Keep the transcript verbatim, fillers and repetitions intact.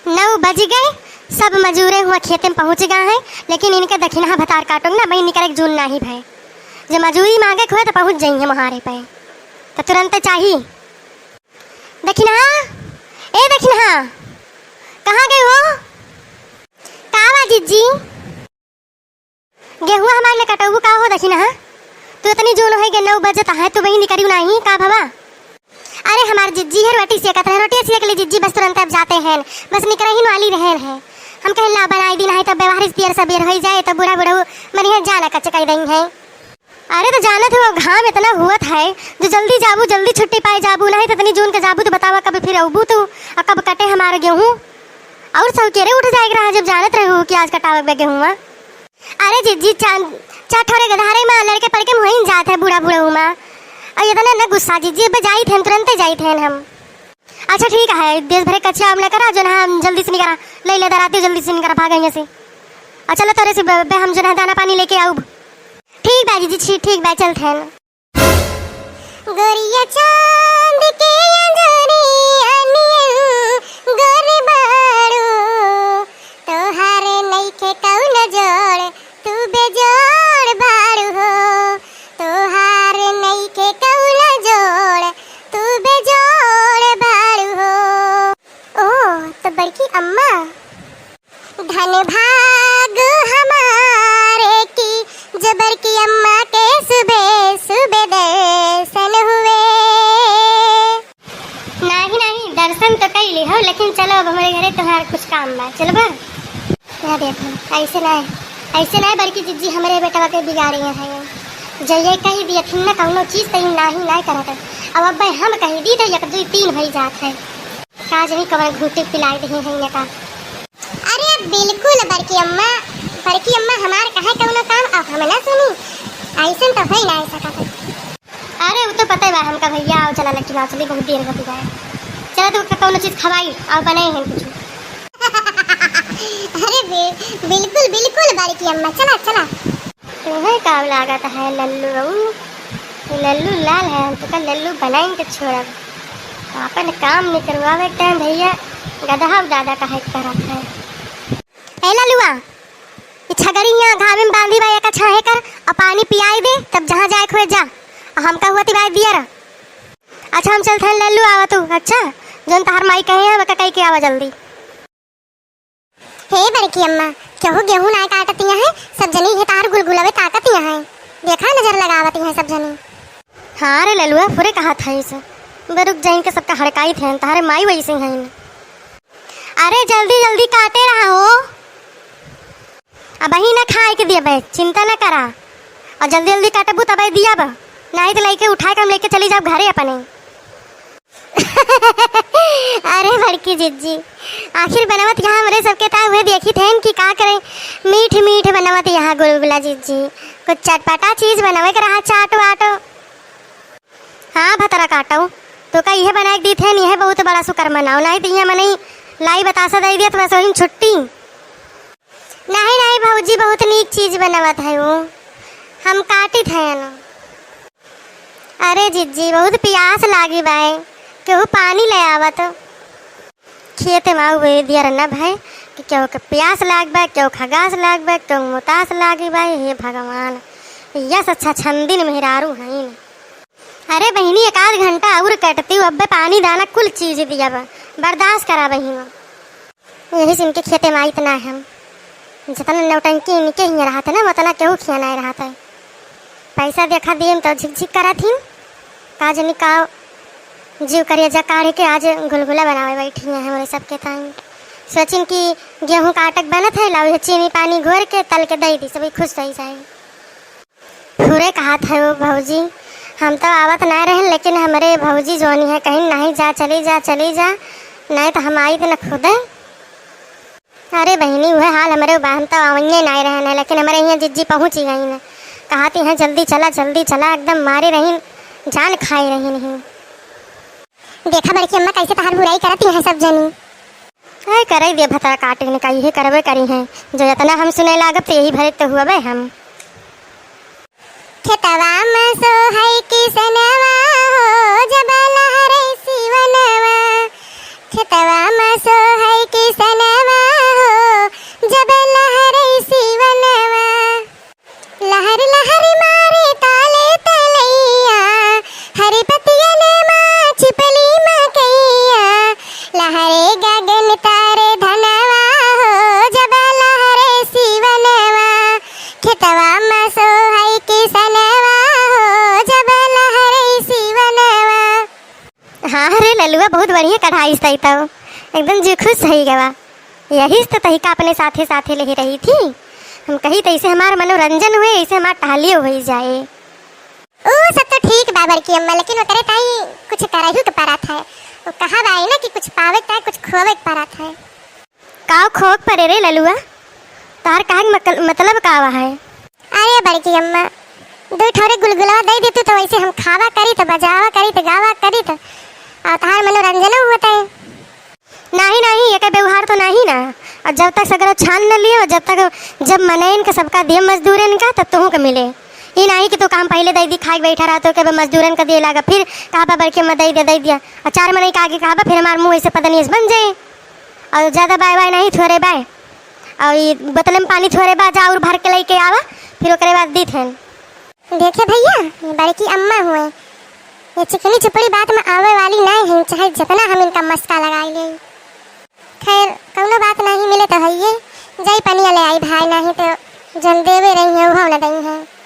नौ बजि गए, सब मजूरे हुआ खेते में पहुँचि गए हैं, लेकिन इनके दखिनहा भतार काटो ना, मैं निकरे जून नाही भए। जे मजूरी माँगे के हुए तो पहुँच जाइए मुहारे पे, तो तुरंत चाही। दखिनहा, ए दखिनहा, कहाँ गए हो? का बा जिज्जी? गेहुआ हमार ले कटउबू का हो दखिनहा? तू इतनी जून होइ गए, नौ बजत है, तू वहीं निकरियो नाही, का भवा? अरे हमार जिज्जी है, रोटी सेकत है, रोटी सेक ली जिज्जी, बस तुरंत अब जाते हैं, बस निकरहिन वाली रहन है। हम कहन ला बनाई दी, नाही तब व्यवहार देर सबेर होइ जाए, तब बूढ़ा बूढ़ा मनिहा जाना कच कइ दई है। अरे तो जानत हो, घाम इतना हुअत है, जो जल्दी जाबू, जल्दी छुट्टी पाए जाबू, नाही तो इतनी जून के जाबू तो बतावा कब फिर अउबू तू, और कब कटे हमार गेहूँ? और सब केरे उठ जाए के रहा, जब जानत रहे हो कि आज कटावे बे गेहूँ। अरे जिज्जी, चार, चार ठोरे गधारे मा लड़के पड़के मुहइन जात है बूढ़ा बूढ़ा हुमा। और इतना न गुस्सा जिज्जी, अब जाइत हैं, तुरंते जाइत हैं हम। अच्छा ठीक है, देश भरे कच्चा आम न करा, जो ना हम जल्दी से निकरा, ले ले दराती जल्दी से निकरा, भागे यहाँ से। अच्छा लो तोरे से ब-, बे हम जो ना दाना पानी लेके आउब। ठीक बा जिज्जी, छी-, ठीक बा, चलत हैं। गोरिया चांद के अंजोरिया नियन गोरी बाड़ू, तोहार नइखे कउनो जोड़, तू बेजोड़ बाड़ू हो। तोहार नइखे कउनो जोड़, तू बेजोड़ बाड़ू हो। ओ, तो बड़की अम्मा। धन भाग हमारे कि जो बड़की अम्मा के सुबह सुबह दर्शन हुए। नाही, नाही, दर्शन तो कइ लिहो, लेकिन चलो अब हमरे घरे तोहार कुछ काम बा, चलबा? ना देखो, ऐसे ना, ऐसे ना बड़की जिज्जी हमरे बेटवा के बिगाड़ी है। जइए कहि दियथिन ना कउनो चीज त ई नाही, नाही करत। अब अब्बे हम कहि दी तो एक, दुइ, तीन होइ जात है। का जनी कवन घूटी पिलाई दही है इनका। अरे बिल्कुल बड़की अम्मा, बड़की अम्मा हमार कहे कउनो काम अब हम ना सुनी, ऐसन तो होइ ना सकत। अरे उ तो पता बा हमका भैया, आओ चला लड़की ना चली, बहुत देर होती जाए। चला तो कउनो चीज खवाई, आओ बनाए हैं कुछ। अरे बि-, बिल्कुल बिल्कुल बड़की अम्मा, चला चला। तुहैं का लागत है लल्लू बहू? लल्लू लाल है, हम तोका लल्लू बनाइन के छोड़ब। आपन काम निकरवावे टाइम भैया गदहा दादा काहे के करत है। ए ललुआ, ई छगरी हियाँ घामे में बांधी बा, एका छाहे कर अउर पानी पियाई दे, तब जहाँ जाए के होए जा। अउर हमका हुआ तिवाई दिया रह। अच्छा हम चलत हैं लल्लू, आवा तू। अच्छा जौन तहार माई कहे हैं, वका कही के आवा जल्दी। हे बड़की अम्मा, केहू गेहूं नाय काटतिया है, सब जनी है तार गुलगुलवे ताकतिया है, देखा नजर लगावतिया है सब जनी। हाँ रे ललुआ, फुरे कहा था इसे, बे रुक जाइन के सबका हड़काई थे, तारे माई वही से हैं। अरे जल्दी जल्दी काटे रहा हो, अबही ना खाए के दिया बे, चिंता ना करा, और जल्दी जल्दी काटबू तबे दिया बा, नहीं तो लइके उठाए के हम लेके चली जाब घरे अपने। अरे बड़की जिज्जी, आखिर बनवत यहाँ हमरे सबके ता उहे देखी थेन कि का करे, मीठ मीठ बनवत यहाँ गुलगुला जिज्जी, कुछ चटपटा चीज बनवे के रहा, चाट वाट। हाँ भतरा काटो, तोका इहे बनाए के दी थेन, इहे बहुत बड़ा सुकर मनाओ, नहीं तो यहाँ मनई लाई बतासा दे दिया तो बस वही छुट्टी। नहीं नहीं भौजी, बहुत नीक चीज बनवत है वो, हम काटित हैं। अरे जिज्जी, बहुत पियास लागी बाय, केहू पानी ले आवत। खेत में आऊ बे दियर न भाई कि केहू के पियास लाग बा, केहू खगास लाग बा, केहू मुतास लागी बाय। हे भगवान, यस अच्छा छंदिन मेहरारू हईन। अरे बहिनी, एक आध घंटा और कटती, अब्बे पानी दाना कुल चीज दिया बा, बर्दाश्त करा बहिनी। यही से इनके खेते में आइत ना हम। जितना नौटंकी इनके ही रहत है ना, उतना केहू खिया नहीं रहत है। पैसा देखा दिए तो झिकझिक करत ही, का जनी का जीव करेजा काढ़ के आज गुलगुला बनावे बैठी हैं हमरे सबके ताई। सोचिन कि गेहूं का आटक बनत है, लाओ ये चीनी पानी घोर के तल के दे दी, सभी खुश रह जाए। फुरे कहा था वो भौजी, हम तो आवत ना रहन, लेकिन हमरे भौजी जोनी है, कहीं नहीं जा, चली जा, चली जा, नहीं तो हम आई न खुदे। अरे बहिनी, उहे हाल हमरे बा, हम तो आवइये नाय रहन है, लेकिन हमरे यहाँ जिज्जी पहुँच ही गई न। कहती हैं, "जल्दी चला, जल्दी चला," एकदम मारे रही, जान खाए रही नहीं। देखा बड़की अम्मा, कैसे तहार बुराई करती हैं सब जनी। अरे करे दे भतरा काटे ने का, इहे करबे करी हैं, जो इतना हम सुने लागब तो यही भरे तो हुआ बे हम। खेतवा में सोहई किसनवा हो, जब लहरे सिवनवा। खेतवा में सोहई किसन गगन तारे धनवा हो, जब लहरे सिवनवा, खेतवा में सोहई किसनवा हो, जब लहरे सिवनवा। हाँ रे ललुआ, बहुत बढ़िया कढ़ाई से तई तो एकदम जी खुश होई गवा। यही से तो तहिका अपने साथे साथे लेहे रही थी। हम कही तो ऐसे हमार मनोरंजन हुए, ऐसे हमार टहलियो होई जाए। ऊ सब तो ठीक बा बड़की अम्मा, लेकिन ओकरे ताई कुछ करहु के परत है। वो कहा बा ना कि कुछ पावे के ताई कुछ खोवे के परत है। का खोवे के परे रे ललुआ? तार कहे के मकल-, मतलब का बा है? अरे बड़की अम्मा, दो ठौरे गुलगुलवा दे देतू तो वैसे हम खावा करी तो बजावा करी तो गावा करी तो और तार मनोरंजन होता है। नाही, नाही, एकर व्यवहार तो नाही ना। और जब तक सगरो छान न लियो, जब तक, जब मनइन के सबका दिए मजदूरन का, तब तोहू के मिले। ई नाही कि तू काम पहिले दई दी, खाए के बैठा रहा, तो के मजदूरन का दिए लागा, फिर कहा बा बड़की अम्मा दई दे, दई दिया। और चार मनई का आगे कहा बा, फिर हमार मुंह ऐसे पता नहीं बन जाए। और ज्यादा बाय बाय नाही, थोरे बाय। और ई बोतल में पानी थोरे बा, जा और भर के लेके आवा, फिर ओकरे बाद दी थेन। देखे भैया, ये बड़की अम्मा हुए, ये चिकनी चुपड़ी बात में आवे वाली नहीं है, चाहे जितना हम इनका मस्का लगाई ले। खैर, कौनो बात नहीं, मिले तो हइये, जाई पनिया ले आई भाई, नहीं तो जन देवे रही है, उहो न दई है।